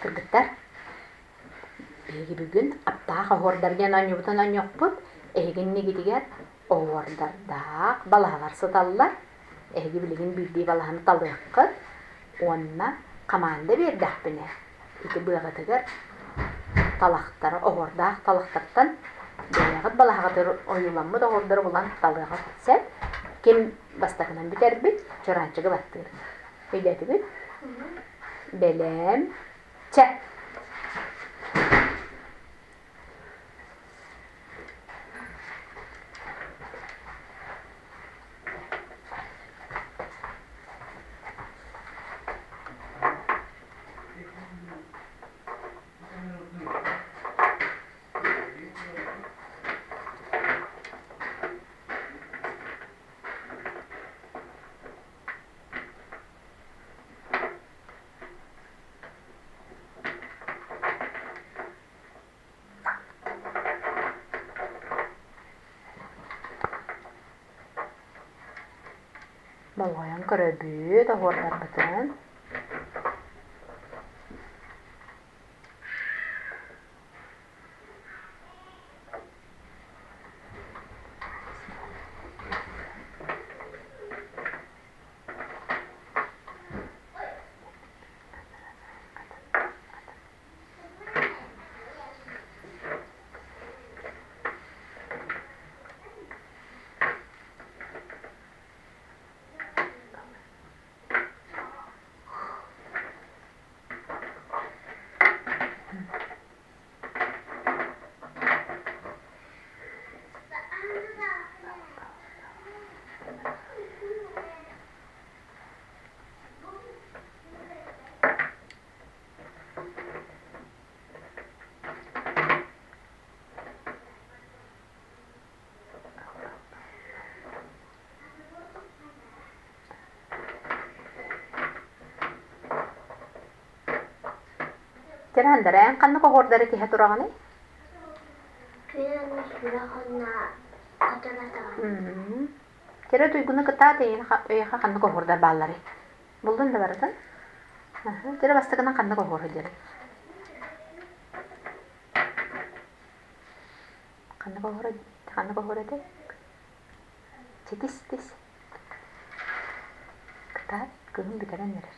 Кыргыттар, биһиги бүгүн аптаах оһуордар диэн оонньуубутун оонньуохпут. Эһиги иннигитигэр оһуордардаах балаһалар сыталлар. Эһиги билигин биирдии балаһаны талыаххыт уонна хамаанда биэрдэхпинэ, ити быаҕытыгар талахтары, оһуордаах талахтартан бэйэҕит балаһаҕытыгар ойууламмыт оһуордары булан талыаҕыт сөп. Ким бастакынан бүтэрбит, чуораанчыгы баттыыр. Өйдөөтүгүт? Бэлэм. Чэ. Болҕойон көрөбүт оһуордарбытын. Тирандара эн ханнык оһуордары тиһэ тураҕыный? Күн сүрэх уонна хотон атаҕа. Тирэ туйгуну кытаат эйиэхэ ханнык оһуордар баалларый? Буллун да барытын? Тирэ бастакынан ханнык оһуор сылдьарый? Ханнык оһуор ханнык оһуор этэй? Читис тис. Кытаат кыһын бүтэрэн эрэр.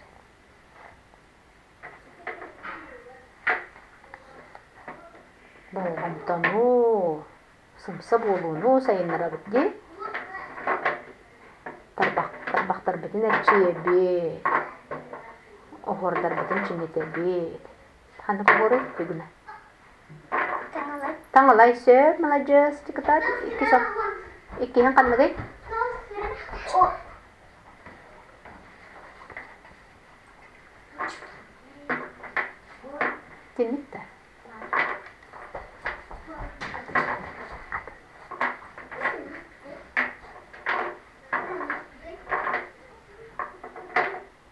Болҕомтону, сымса буолууну сайыннарабыт дии. Тарбах, тарбахтарбытын эрчийэбит, оһуордарбытын чиҥэтэбит. Ханнык оһуоруй бүгүнэ? Таҥалай. Таҥалай сөп, маладьыас, кытаат иккис иккиһин ханныгый? Тинник да.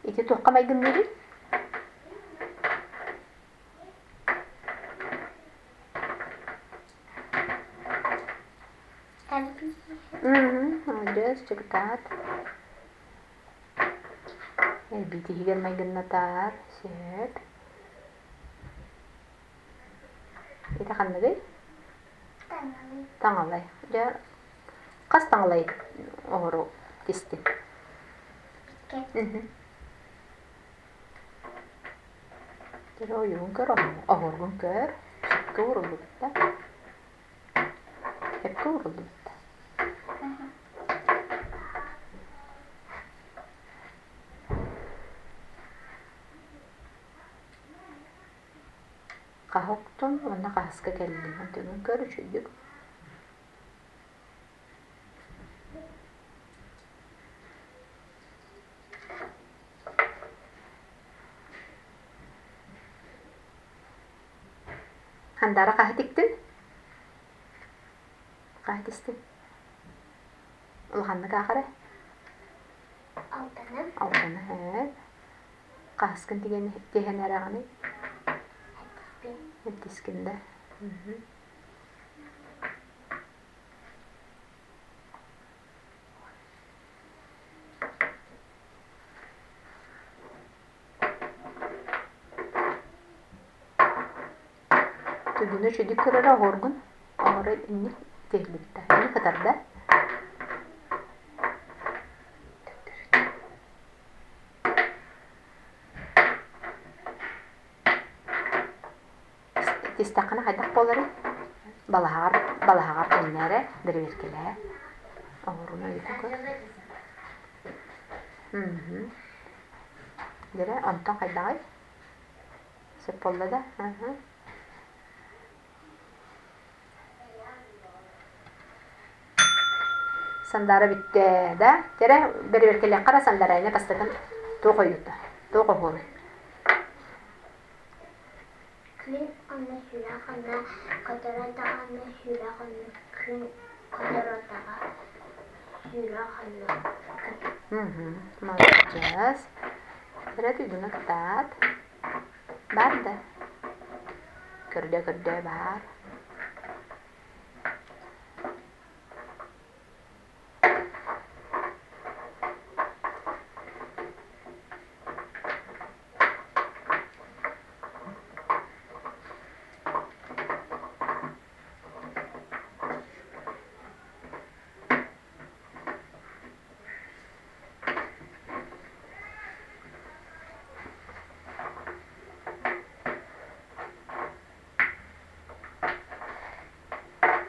Ити туохха майгынныырый? Молодец, чыгытаат. Эрбиитиһигэр майгыннатаар, сөп. Ити ханныгый? Таҥалай. Таҥалай. Дьэ, хас таҥалай оһору тистин? Икки. Дьэ, ойуун көр, оһуоргун көр. Сөпкө ууруллубут да. Сөпкө ууруллубут да. Хаһа оттон уонна хаһыска кэллим. Онтугун көр үчүгдүк. Хандара хаһа тиктин? Хаһа тистин? Улаханнык аахара? Алтаны. Алтаны һээт. Хаһыскын тигэн тиһэн эрэҕиний? Эттиспин. Эттискин да. Тугуну үчүгдүк көрөрө оһуоргун оҥоро инник тиһиллибитэ. Инник кытарда. Тистэххинэ хайдах буоларый? Балаһаҕар балаһаҕар төннөөрө бэрэбиэркэлээ. Оҥоруна өйдө көр. Дьэрэ, онтон хайдаҕый? Сөп буолла да? Сандаара бүттэ да? Дьэрэ, бэрэбиэркэлиэххэ эрэ Сандарайна бастакын туох ойуута, туох оһуоруй? Күн онно сүрэх онно которо даҕаны сүрэх онно күн которо даҕа сүрэх онно күн. Молодец. Эрэ туйгуна кытаат. Бар да. Көрдөө-көрдөө баар.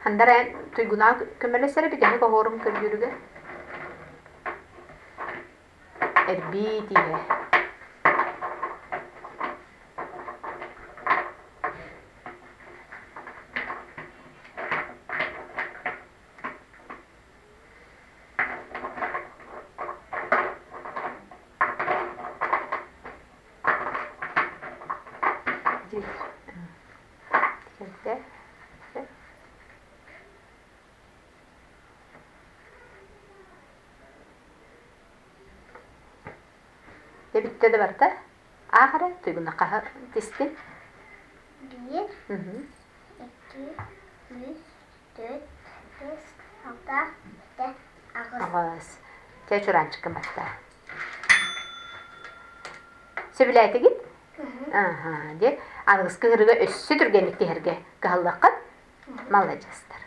Хандар эн туйгунаах көмөлөс эрэ бүтэһик оһуорум көрдүүрүгэр Эрбии тииһэ Кэлтэ. Дьэ бүттэ да барда. Аах эрэ, туйгуна хаһа тистин. Биир, икки, үс, төрт, бэс, алта, сэттэ, аҕыс. Аҕыс. Чэ, чураанчыккын баттаа. Сөбүлээтигит? Аха, дьэ, аныгыскы ыһырыга өссө түргэнник тиһэргэ кыһаллыаххыт. Маладьыастар.